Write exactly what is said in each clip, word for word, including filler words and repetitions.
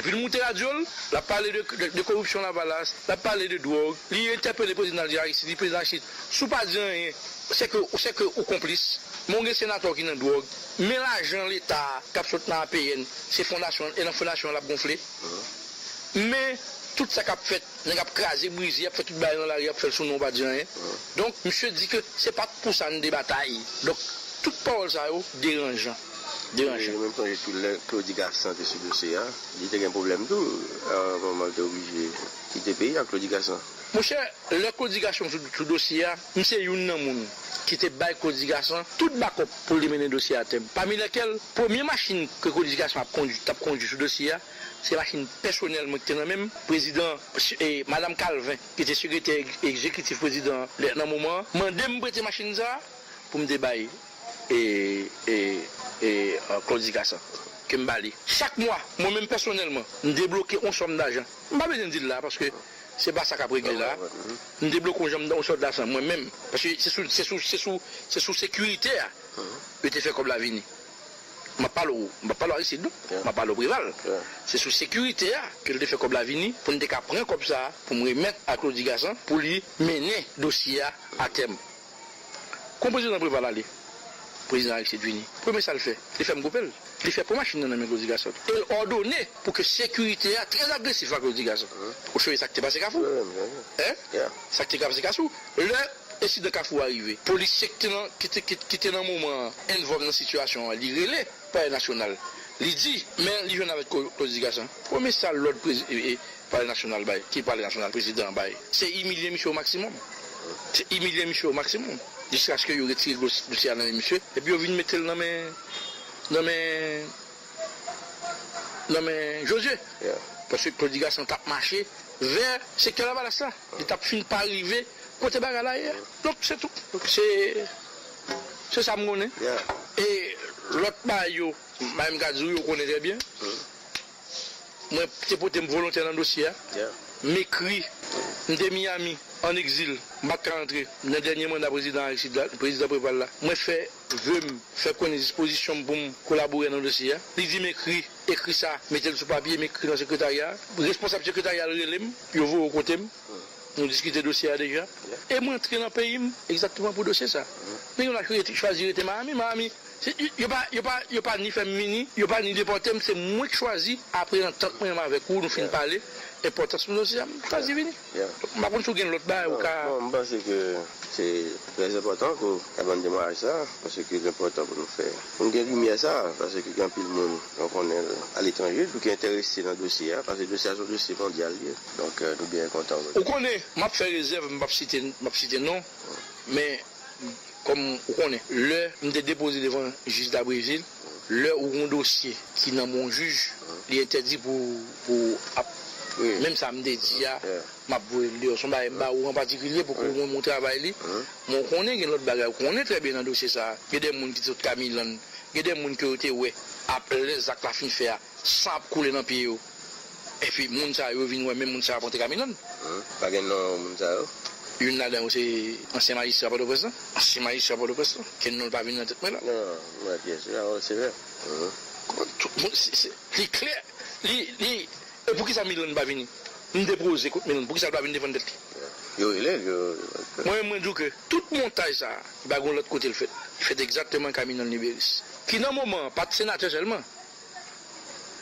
Vin moute radyo l, l ap pale de, de, de koripsyon Lavalas, l ap pale de dwòg, li entèpele prezidan Aristide, li prezidan Aristide. Si w pa di anyen, se ke, se ke ou konplis. Men w gen senatè ki nan dwòg. Men lajan Leta a k ap sot nan A P N, se fondasyon, e nan fondasyon an l ap gonfle. Men tout sa k ap fèt, nèg ap kraze, brize, y ap fè tout bagay nan lari, y ap fè l sou non, w pa di anyen. Donk, misye di ke se pa t pou sa n te batay. Donk, tout pawòl sa yo deranjan. Deranjan. Wi, mwen sonje tou lè Claudy Gassant te sou dosye a, li te gen pwoblèm tou. A yon moman, li te oblije kite peyi a, Claudy Gassant. Monchè, lè Claudy Gassant sou, sou dosye a, m se youn nan moun ki te bay Claudy Gassant tout bakòp pou l te mennen dosye a atèm. Pami lèkèl, premye machin ke Claudy Gassant ap kondui, t ap kondui sou dosye a, se machin pèsonèl mwen ki te nan men m. Prezidan, e, Madanm Calvin, ki te sekretè egz-, egzekitif prezidan an lè, nan moman an, mande m prete machin sa a pou m te bay e, e, e, e, Claudy Gassant, ke m ba li. Chak mwa, mwen menm pèsonèlman, m debloke yon sòm dajan. M pa bezwen di l la, paske se pa sa k ap regle la. M debloke yon sòm, yon sòm dajan mwen menm. Paske se sou, se sou, se sou, se sou sekirite a yo te fè kòb la vini. M ap pale w, m ap pale w Aristide, non. M ap pale w Preval. Se sou sekirite a ke l te fè kòb la vini, pou n te ka pran kòb sa a, pou m remèt a Claudy Gassant, pou li mennen dosye a atèm. Kon prezidan Preval ale, prezidan Aristide vini. Premye sa l fè, li fè m koupe l. Li fè pran machin nan nan men Claudy Gassant. E l òdone pou ke sekirite a trè agresif ak Claudy Gassant. Ou sonje sa k te pase Kafou? Hein? Sa k te pase Kafou? Lè ensidan Kafou a rive, polisye ki te nan, ki te, ki, ki te nan moman an, envòlv nan sitiyasyon an, li rele Palè Nasyonal. Li di, men li jwenn avèk Claudy Gassant. Premye sa lòd prezi-, e, e, Palè Nasyonal bay, ki Palè Nasyonal prezidan an bay, se imilye misye o maksimòm. Se imilye misye o maksimòm. Jiskaske yo retire dosye a nan men misye, epi yo vin mete l nan men, nan men, nan men Josué. Paske Claudy Gassant t ap mache vè sektè Lavalas la. Li t ap fin pa rive kote bagay la ye a. Donk, se tou. Se, se sa m konnen. E lòt bagay yo, m pa menm ka di w, yo konnen trè byen. Mwen te pote m volontè nan dosye a. M ekri, m te Miami, ann egzil, m pa t ka rantre nan dènye manda prezidan Aristide la, prezidan Preval la. Mwen fè ve m, fè konnen dispozisyon m pou m kolabore nan dosye a. Li di m ekri, ekri sa, mete l sou papye, m ekri nan sekretarya a. Responsab sekretarya a rele m, yo voye w kote m. Nou diskite dosye a deja. E mwen antre nan peyi m egzakteman pou dosye sa. Men yo la chwazi rete Miami, Miami. Se, yo, yo pa, yo pa, yo pa ni fè m vini, yo pa ni depòte m, se mwen k chwazi, apre antant mwen menm avèk ou, nou fin pale, enpòtans pou dosye a, m chwazi vini. Donk, m pa konn si w gen lòt bagay ou ka. Non, m panse ke se trè enpòtan pou w ka ban temwayaj sa, paske l enpòtan pou nou fè. Pou n gen limyè sa, paske gen anpil moun, nou konnen l aletranje, tou ki enterese nan dosye a, paske dosye a se yon dosye mondyal li ye. Donk, euh, nou byen kontan. Ou konnen, m ap fè rezèv, m p ap site, m p ap site non, men kòm ou konnen, lè m te depoze devan jij Dabrezil, lè ou gon dosye ki nan men yon jij, li entèdi pou, pou ap, menm sa m te di a, m ap voye l deyò. Se yon bagay m ba ou an patikilye pou ke ou konn travay li. Men ou konnen gen lòt bagay, ou konnen trè byen nan dosye sa a. Gen de moun ki te sot Kamilann, gen de moun ke yo te wè, ap, lè zak la fin fè a, san ap koule nan pye yo. Epi moun sa yo vin wè menm moun sa yo ap antre Kamilann. Pa gen non moun sa yo? Youn ladan yo se ansyen majistra Pòtoprens lan. Ansyen majistra Pòtoprens lan. Ken non l pa vin nan tèt mwen la. Non, non, mwen, pyès, se vre. Tout moun, se, se, li klè. Li, li, e poukisa Milann pa vini? M depoze kont Milann. Poukisa l pa vin defann tèt li? Yo rele l, yo. Mwen, mwen di w ke tout montaj sa a, li pa gen lòt kote l fèt. Li fèt egzakteman Kamilann Liberis. Ki nan moman an, pa t senatè sèlman.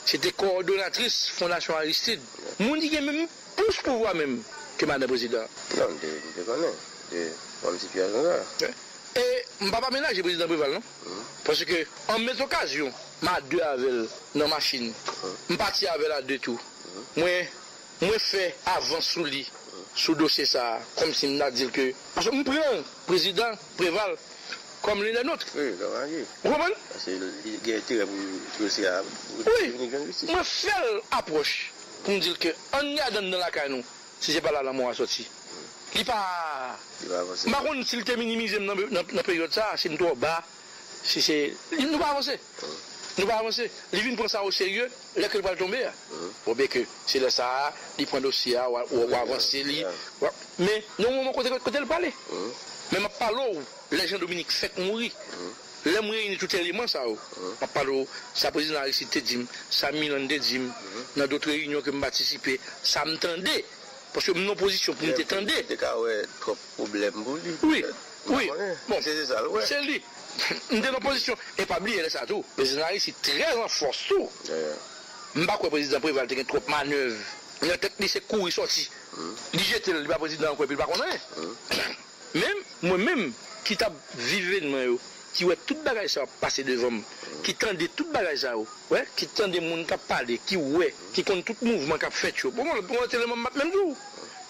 Se te kowòdonatris Fondasyon Aristide. Moun ki gen menm plis pouvwa menm ke madan prezidan an. Non, m te, m te konnen. M te konn sitiyasyon sa. E m p ap amenaje prezidan Preval, non. Paske an mèt okazyon, m a de avè l nan machin. M pati avè l a de tou. Mwen, mwen fè avans sou li, sou dosye sa a, kòmsi m ta di l ke, paske m pran prezidan Preval kòm l'un des nôtres. Wi, kòm aji. Ou konprann? Paske li gen enterè pou dosye a, pou vini jwenn jistis. Mwen fè l apwòch pou m di l ke ann gade anndan lakay nou, si se pa la lanmò a sòti. Li pa, m pa konn si l te minimize m nan, nan, nan peryòd sa a, si m twò ba, si se, li, nou pa avanse. Nou pa avanse. Li vin pran sa o serye lè ke l pral tonbe a. Bon, byen ke se lè sa a, li pran dosye a, w a, w a, w a avanse li. W a, men, nan yon moman kote, kote l prale. Men m ap pale w, lè Jean Dominique fèk mouri. Lè m reyini tout eleman sa yo, m ap pale w sa prezidan Aristide te di m, sa Milan te di m, nan dòt reyinyon ke m patisipe, sa m tande, paske m nan pozisyon pou m te tande. Te ka wè twòp pwoblèm pou li. Wi, wi. Bon, se, se sa l wè. Se li. M te nan pozisyon. E pa bliye lè sa tou, prezidan Aristide trè an fòs tou. M pa kwè prezidan Preval te gen twòp manèv. Nan tèt li, se kouri sòti. Li jete l, li pa prezidan ankò, epi li pa konn anyen. Men, mwen menm, ki t ap viv evènman yo, ki wè tout bagay sa yo ap pase devan m, ki tande tout bagay sa yo, wè, ki tande moun k ap pale, ki wè, ki konn tout mouvman k ap fèt yo. Bon, bon, bon, te lè m ap menm di w.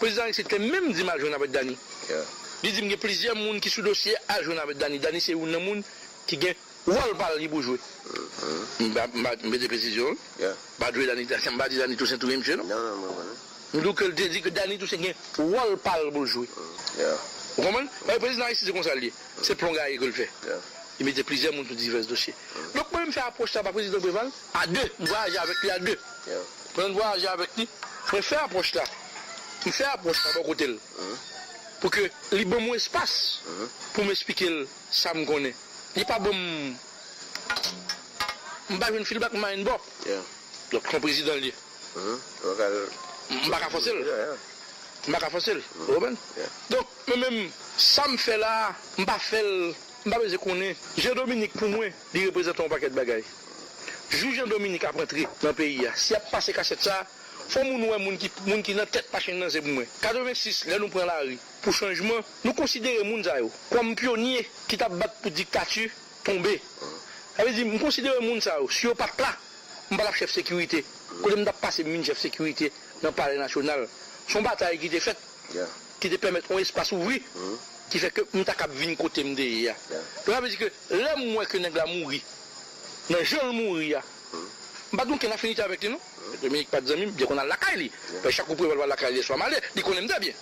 Prezidan Aristide te menm di m al jwenn avèk Dany. Li di m gen plizyè moun ki sou dosye, al jwenn avèk Dany. Dany se youn nan moun ki gen wòl pa l li pou jwe. M pa, m pa, m mete presizyon, wi. M pa jwe Dany, m pa di Dany Toussaint touye misye, non. M di w ke l te di ke Dany Toussaint gen wòl pa l pou l jwe. Ou konprann? Paske prezidan Aristide se konsa l ye. Se plon gaye ke l fè. Li mete plizyè moun sou divès dosye. Donk, mwen, m fè apwòch la pa prezidan Preval, a de. M vwayaje avèk li a de. Pandan m vwayaje avèk li, mwen fè apwòch la. M fè apwòch la bò kote l. Pou ke li ban m yon espas pou m esplike l sa m konnen. Li pa ban m, m pa jwenn feedback, m pa jwenn bò. Donk, se yon prezidan l ye. M pa ka fòse l. M pa ka fòse l. Ou konprann? Donk, mwen menm, sa m fè la, m pa fè l, m pa bezwen konnen. Jean Dominique, pou mwen, li reprezante yon pakèt bagay. Jou Jean Dominique ap antre nan peyi a, si y ap pase kasèt sa, fò moun wè moun ki, moun ki nan tèt machin nan, se pou mwen. Katrevensis, lè nou pran lari pou chanjman, nou konsidere moun sa yo kòm pyonye ki t ap bat pou diktati tonbe. Sa vle di, m konsidere moun sa yo, si yo pa t la, m pa t ap chèf sekirite. Kote m t ap pase, m vin chèf sekirite nan Palè Nasyonal. Se yon batay ki te fèt, ki te pèmèt yon espas ouvri, ki fè ke m ta kab vin kote m te ye a. Donk, sa vle di ke lè m wè ke nèg la mouri, nan jan l mouri a, m pa t gen okenn afinite avèk li, non. Dominik pa t zanmi m, m te konn al lakay li. Paske chak kou Preval pral lakay li, lè swa m ale, li konnen m trè byen.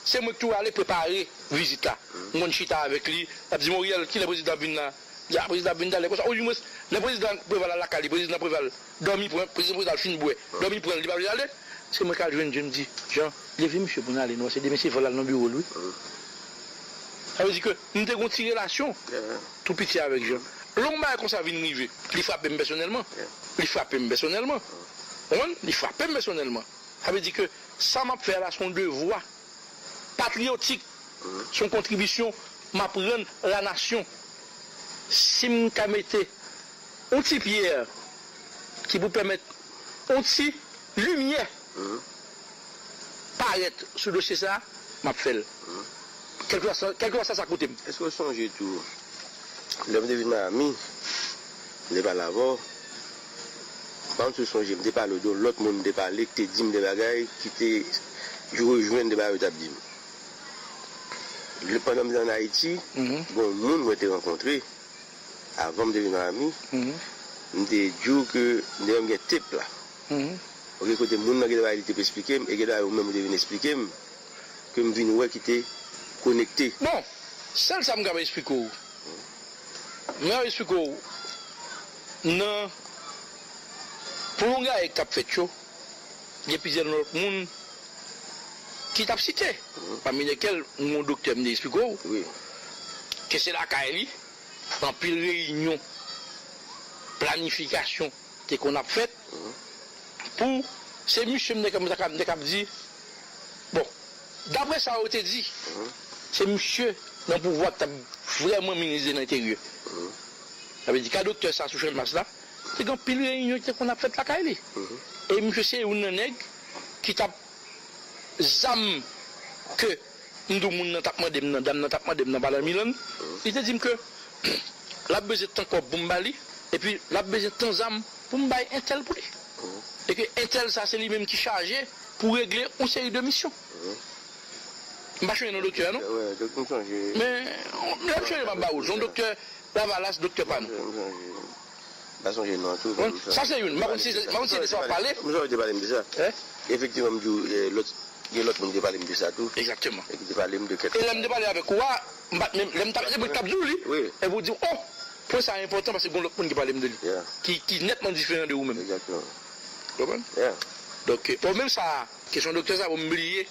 Se mwen ki toujou ale prepare vizit la. M konn chita avèk li, l ap di m, Oriel, kilè prezidan ap vin la? Di a, prezidan ap vin talè konsa. Oudimwens, lè prezidan Preval al lakay li, prezidan Preval dòmi pran, prezidan Preval fin bwè, dòmi pran l, li pa vle ale. Se mwen k al jwenn Jean, m di, Jean, leve misye pou n ale, non, paske demen se vòl al nan biwo l, wi. Sa vle di ke m te gen yon ti relasyon tou piti avèk Jean. Lè yon bagay konsa vin rive, li frape m pèsonèlman. Li frape m pèsonèlman. Ou konprann? Li frape m pèsonèlman. Sa vle di ke sa m ap fè a la, se yon devwa patriyotik, se yon kontribisyon m ap rann lanasyon. Si m ka mete yon ti pyè ki pou pèmèt yon ti limyè parèt sou dosye sa a, m ap fè l. Kèlkeswa sa, kèlkeswa sa sa koute m. Èske w sonje tou, lè m te vin Miami, m te pale avè w, m pa konn si w sonje, m te pale w de yon lòt moun, m te pale, ki te di m de bagay, ki te rejwenn de bagay yo t ap di m. Lè, pandan m te ann Ayiti, gen yon moun mwen te rankontre, avan m te vin Miami, m te di w ke m te menm gen tep la. Ok, kote moun nan gen de bagay li te pou esplike m, e gen de bagay ou menm ou te vin esplike m, ke m vin wè ki te konekte. Bon, sèl sa m kab esplike w. M kab esplike w, nan plon gaye k t ap fèt yo, gen plizyè lòt moun ki t ap site, pami lekyèl yon doktè m te esplike w, ke se lakay li, anpil reyinyon, planifikasyon te konn ap fèt pou, se misye m te ka, m te ka, m te ka di, bon, daprè sa yo te di, se misye nan pouvwa ki t ap vrèman minis de lenteryè. Sa vle di, ka doktè sa sou Channmas la, te gen anpil reyinyon ki te konn ap fèt lakay li. E misye se youn nan nèg ki t ap zam ke m di w moun nan t ap mande m nan, dam nan t ap mande m nan, madan Milan, li te di m ke l ap bezwen tan kòb pou m ba li, epi l ap bezwen tan zam pou m bay entèl pou li. E ke entèl sa, se li menm ki chaje pou regle yon seri de misyon. M pa sonje non doktè a, non. Men, lè m sonje, m ap ba ou l. Se yon doktè Lavalas, doktè pa nou. M pa sonje non an tou. Sa se youn. M pa konn si, m pa konn si se de sa w ap pale. M sonje te pale m de sa. Efektivman, m di w, eh, lòt, gen lòt moun ki te pale m de sa tou. Egzakteman. E ki te pale m de kèk... E lè m te pale avèk ou a, m pa t menm, lè m t ap, se mwen ki t ap di w li. Epi w di, oh, pwen sa a enpòtan paske gen lòt moun ki pale m de li. Ki, ki nètman diferan de ou menm. Ou konprann? Donk, bon, menm sa, kesyon doktè sa, bon, m bliye.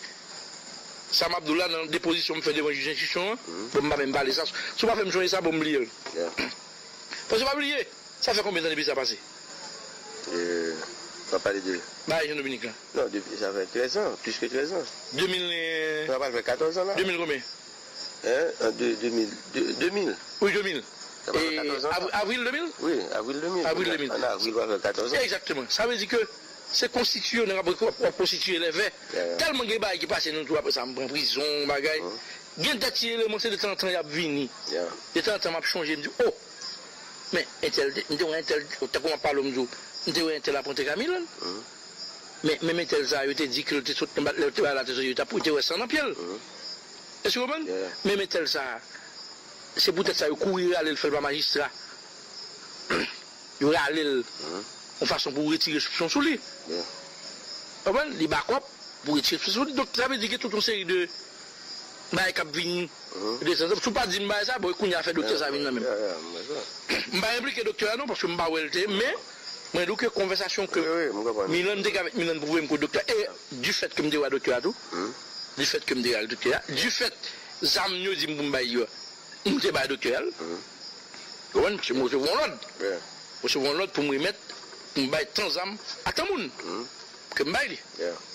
Sa m ap di w la nan depozisyon m fè devan jij enstriksyon an, bon, m pa menm pale sa. Si w pa fè m sonje sa, bon, m bliye l. Paske pa bliye, sa fè konbyen tan depi sa pase? Euh, w ap pale de. Bagay Jean Dominique lan. Non, depi, sa fè trèz an, plis ke trèz an. De mil, euh, Sa pral fè katòz an la. de mil konbyen? Hein? An de, de mil, de, de mil. Wi, de mil. Sa pral fè E, katòz an. avri-, avril de mil? Wi, avril de mil. Avril de mil. An avril, pral fè katòz an. Egzakteman. Sa vle di ke se konstitiye, w ap, w ap konstitiye lè vè. Yeah, yeah. Tèlman gen bagay ki pase nou tou, apre sa, m pran prizon, bagay. Gen de ti eleman, se de tan an tan y ap vini. Yeah. De tan an tan, m ap chonje, m di, oh! Men, entèl, m te wè entèl, tankou m ap pale w, m di w, m te wè entèl ap rantre Kamilan. Men, menm entèl sa, yo te di ke l te sot nan bat, lè yo te bay la, te sot, yo t ap, yo te wè san nan pye l. Èske w konprann? Yeah. Menm entèl sa, se poutèt sa, yo kouri rale l, fè l pa majistra. Yo rale l yon fason pou retire soupsyon sou li. Yeah. Konprann? Li ba kòb pou retire soupsyon sou li. Donk, sa vle di gen tout yon seri de bagay k ap vini. De tan an tan. Si w pa di m bagay sa, bon, kounye a fè doktè sa vin nan men m. Yeah, yeah, m wè sa. M pa enplike doktè a non, paske m pa wè l te, men mwen di w ke konvèsasyon ke Wi, wi, m konprann. Milan te gen avèk Milan pou voye m kot doktè a, e du fait ke m te wè doktè a tou, du fait ke m te wè doktè a, du fait zam yo di m pou m bay yo, m te bay doktè a l. Ou konprann? Paske m resevwa yon lòd. Yeah. M resevwa yon lòd pou m remèt, pou m bay tan zam a tan moun. Ke m bay li. Yeah.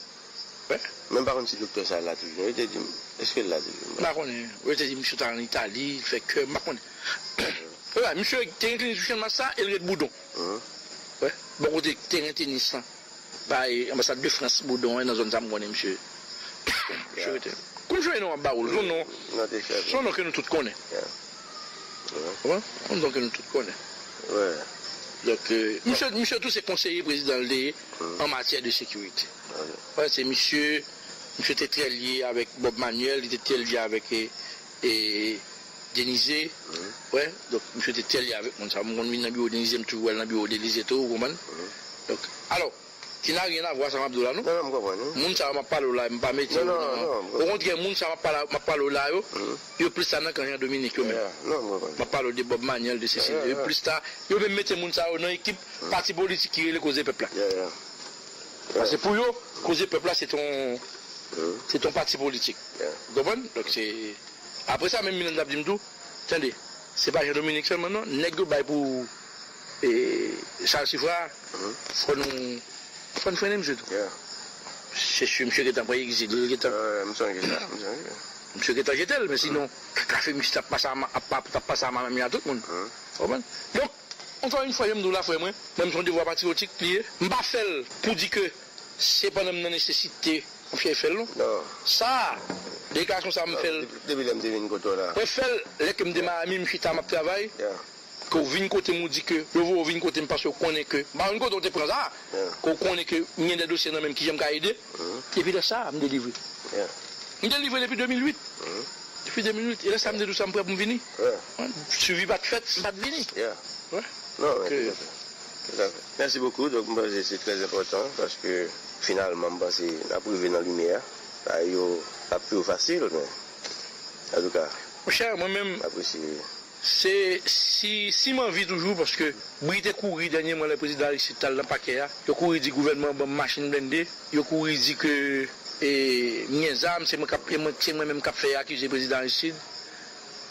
Wè. Men m pa konn si doktè sa la toujou. Yo te di m, èske l la toujou? M pa konnen. Yo te di misye t al an Itali, l fè kè, m pa konnen. Wè, misye te gen klinik sou Channmas la, e l ret Boudon. Wè. Bò kote teren tenis lan. Bay anbasad de Frans Boudon, wè, nan zòn sa m konnen misye. Misye rete. Kou misye non ap ba w l, son non. Non, te fè. Son non ke nou tout konnen. Yeah. Ou konprann? Yon non ke nou tout konnen. Wè. Donk, euh, misye, misye tou se konseye prezidan l te ye an matyè de sekirite. Wè, se misye, misye te trè lye avèk Bob Manuel, li te trè lye avèk, e, e, Denizé. Wè, donk, misye te trè lye avèk moun sa. M konn vin nan biwo Denizé, m toujou wè l nan biwo Denizé tou, ou konprann? Donk, alò, ki na ryen a vwa sa m ap di w la, non? Non, non, m konprann, wi. Moun sa yo m ap pale w la, m pa mete yo Non, non, nan. Non, m konprann. Okontrè, moun sa yo m ap pale, m ap pale w la yo, yo plis ta nan kan Jean Dominique yo menm. Yeah, non, m konprann. M ap pale w de Bob Manuel, de Cécile, Yeah, yeah. Yo plis ta, yo menm mete moun sa yo nan ekip pati politik ki rele Koze Pèp la. Yeah, yeah. Paske pou yo, Koze Pèp la se ton, se ton pati politik. Yeah. Ou konprann? Donk se, apre sa, menm Milan t ap di m tou, tande, se pa Jean Dominique sèlman non, nèg yo bay pou, e, Charles Sifra, fò nou, fò nou frennen misye tou. Yeah. Se si misye gentan pran egzil, li gentan. Euh, m sonje sa, m sonje. Misye gentan jete l, men sinon, kafe misye t ap pase a ma-, ap, ap, t ap pase a ma menm a tout moun. Ou konprann? Donk, ankò yon fwa, jan m di w la, frè mwen, mwen, m se yon devwa patriyotik li ye. M pa fè l pou di ke se pandan m nan nesesite, m fè, fè l, non. Non. Sa, deklarasyon sa, m fè l. Depi, depi lè m te vin kote w la. Mwen fè l, lè ke m te Miami, m chita, m ap travay. Yeah. Ke w vin kote m, ou di ke yo voye w vin kote m paske w konnen ke, m pa konn kote w te pran sa, ke w konnen ke m gen de dosye nan men m, kijan m ka ede. Depi lè sa a, m delivre. M delivre depi de mil uit. Depi de mil uit. E lè sa a, m te di w sa, m prè pou m vini. Swivi pa t fèt, m pa t vini. Non, men toutafè. Toutafè. Mèsi bokou. Donk, m panse se trè enpòtan paske finalman, m panse n ap rive nan limyè a. Bagay yo p ap toujou fasil, men antouka, Monchè, mwen menm, m apresye. Se si, si m anvi toujou, paske bri te kouri dènyèman lè prezidan Aristide t al nan pakè a. Yo kouri di gouvènman an ban m machin blende. Yo kouri di ke, e, m gen zam, se mwen k ap, e mwen, se mwen menm k ap fè akize prezidan Aristide.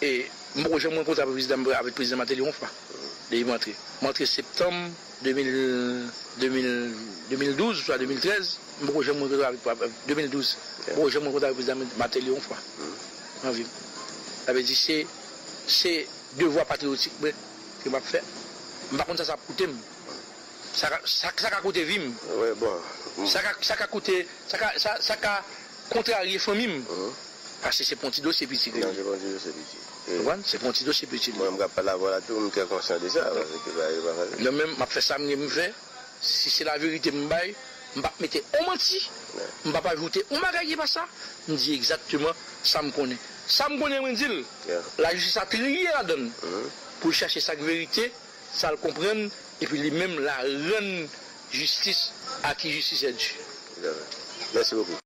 E m poko janm rankontre avèk prezidan, avèk prezidan Martelly yon fwa. Depi m antre. M antre septanm de mil, de mil, de mil douz oswa de mil trèz. M poko janm rankontre avèk, avèk, de mil douz. M poko janm rankontre avèk prezidan Martelly yon fwa nan vi m. Sa vle di se, se devwa patriyotik mwen ke m ap fè. M pa konn sa sa ap koute m. Sa ka, sa, sa ka koute vi m. Wi, bon. Sa ka, sa ka koute, sa ka, sa, sa ka kontrarye fanmi m. Paske se pou yon ti dosye piti ke li ye. Non, se pou yon ti dosye piti. Ou konprann? Se pou yon ti dosye piti li ye. Mwen, m ap pale avè w la tou, m trè konsyan de sa, paske se pa, se pa fasil. Mwen menm, m ap fè sa m gen pou m fè. Si se laverite m bay, m p ap mete on manti, m p ap ajoute on bagay ki pa sa, m di egzakteman sa m konnen. Sa m konnen, mwen di l, lajistis a triye ladan l pou l chache sa k verite, sa l konprann, epi li menm l a rann jistis a qui justice est due. Mèsi bokou.